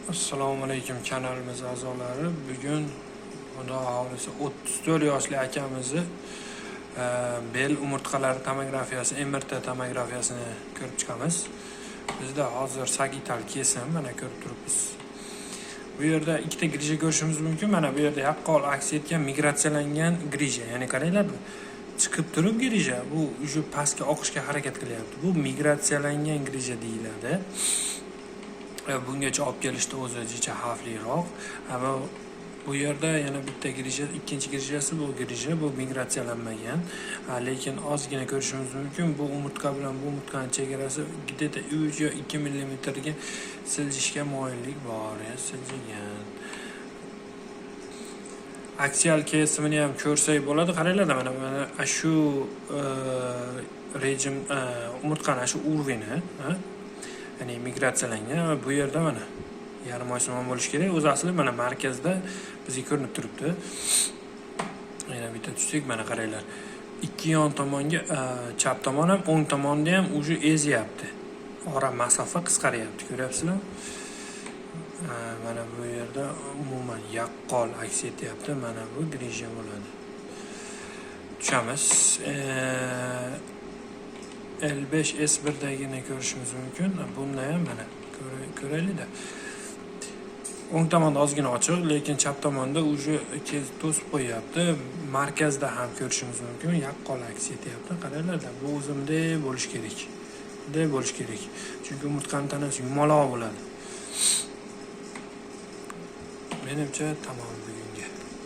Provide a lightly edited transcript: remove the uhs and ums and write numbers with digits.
Assalomu alaykum, kanalimiz a'zolari. Bugun, Xudo xohlasa, 34 yoshli akamizni bel umurtqalari tomografiyasi, MRT tomografiyasini ko'rib chiqamiz. Bizda hozir sagittal kesim, mana, ko'rib turibmiz. Bu yerda ikkita грыжа ko'rishimiz mumkin. Mana bu yerda yaqqol aks etgan migratsiyalangan грыжа. Ya'ni qaranglar, chiqib turib грыжа, bu уже pastga oqishga harakat qilyapti. Bu migratsiyalangan грыжа deyiladi. Bungacha olib kelishda o'zi jicha xavfliroq. Ammo bu yerda yana bitta грыжа, ikkinchi грыжа si, bu грыжа, bu migratsiyalanmagan. Lekin ozgina ko'rishimiz mumkin, bu umurtqa bilan bu umurtqani chegarasi где-то 3 yo 2 millimetrga siljishga moyillik bor, siljigan. Aksial kesimini ham ko'rsak bo'ladi. Qaranglarda, mana shu rejim umurtqani shu уровень i, ya'ni migratsiyalangan va bu yerda mana yarim oysimon bo'lishi kerak. O'zi asli mana markazda bizga ko'rinib turibdi. Yana bitta tushsak, mana qaranglar. Ikki yon tomonga, chap tomon ham, o'ng tomonda ham уже ezyapti. Ora masofa qisqaryapti, ko'ryapsizlar? Mana bu yerda umuman yaqqol aks etyapti. Mana bu грыжа bo'ladi. Tushamiz. L5 S1dagini ko'rishimiz mumkin. Bunda ham mana ko'raylikda. O'ng tomonda ozgina ochiq, lekin chap tomonda уже to'sib qo'yyapti. Markazda ham ko'rishimiz mumkin, yaqqol aks etyapti. Qaranglarda, bu o'zi bunday bo'lishi kerak. Bunday bo'lishi kerak. Chunki umurtqani tanasi yumaloq bo'ladi. Menimcha, tamom bu.